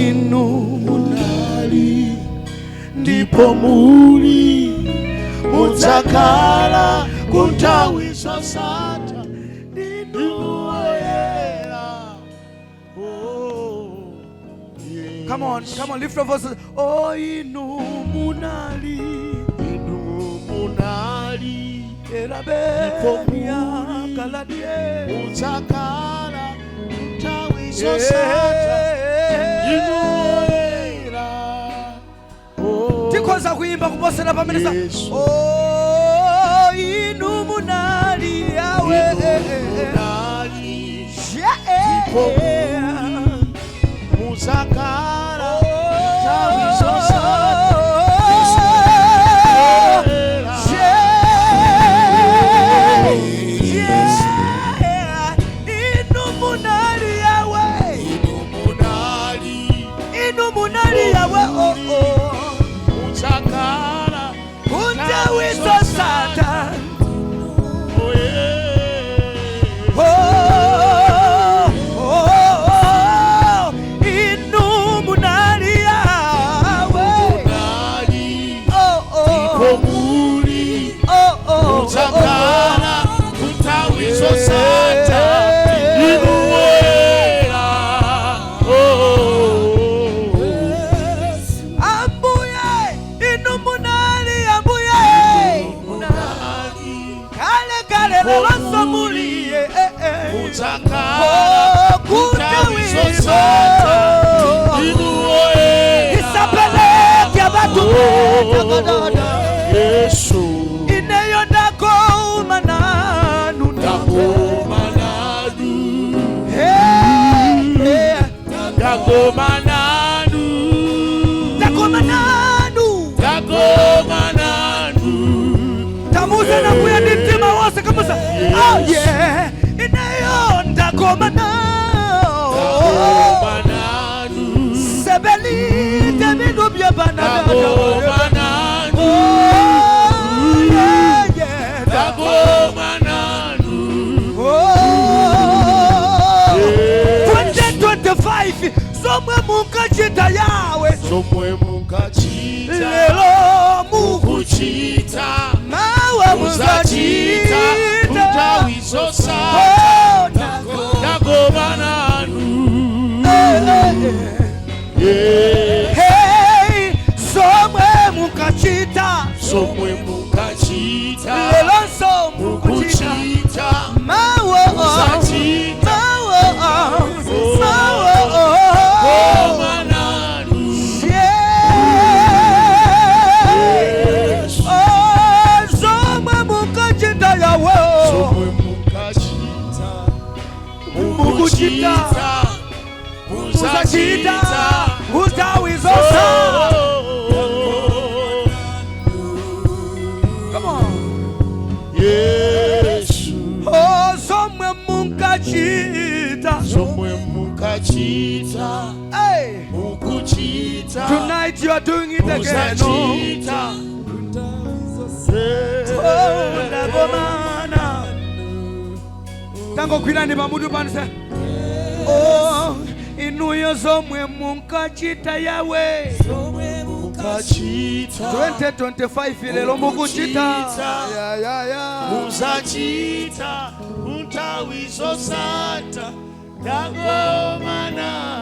Inu munali, ndipo muli, mudzakhala ku nthawi zosatha. Ndinu woyera. Oh, yeah. Come on, come on, lift your voices. Oh, inu munali. Inu munali, Erabenia muli, kaladie. Mudzakhala ku nthawi zosatha. Inu woyera. Oh, Tikhoza kuimba kuposera pamene sa. Yesu. Oh, inu munali Yawe. Inu munali, ndipo muli, mudzakhala nthawi zosatha. Woyera. Yeah. Inu munali Yawe. Inu munali, Inu munali Yawe. Oh. Mudzakhala Nthawi zosatha. Woyera. Oh, inu munali Yawe. Munali, Oh. ndipo muli, Oh. Mudzakhala nthawi zosatha. Inu woyera. Oh. Ambuye, inu munali Ambuye. Munali, Kale kale lelonso muli. Eh. Mudzakhala Oh, nthawi nthawi zosatha. Inu woyera. Isapeleke abantu. Yesu. Ineyo ndakoma nanu. Ndakoma nanu. Hey, hey. Ndakoma nanu. Ndakoma nanu. Ndakoma nanu. Tamuze nakuya ndi mtima wonse kamusa. Oh yeah, ineyo ndakoma nanu. Ndakoma nanu. Sebelite bintu byebanada. Ndakoma nanu. Oh yeah. Ndakoma nanu. Oh. 2025, zomwe munkachita Yawe, Zomwe munkachita, lero mukuchita, mawa muzachita muzachita. Nthawi zosatha. Oh, Ndakoma nanu. Eh, eh, eh. Yeah. Hey, zomwe munkachita, Zomwe munkachita, lelonso mukuchita, mukuchita, mawa, muzachita. Mawa, mawa. Koma nanu. Yeah. Yesu. Oh, zomwe munkachita Yawe, Zomwe munkachita, mukuchita, mukuchita, muzachita muzachita. Nthawi zosatha. Come on. Yesu. Oh, zomwe munkachita. Zomwe munkachita, Hey. Mukuchita, Tonight you are doing it again. Oh, muzachita. Oh, ndakomana. Tangogwirani pamutu pano se. Oh, inuyo zomwe munkachita Yawe. Munkachita, 2025, lero mukuchita. Mukuchita. Ya. Muzachita nthawi zosatha. Ndakoma nanu.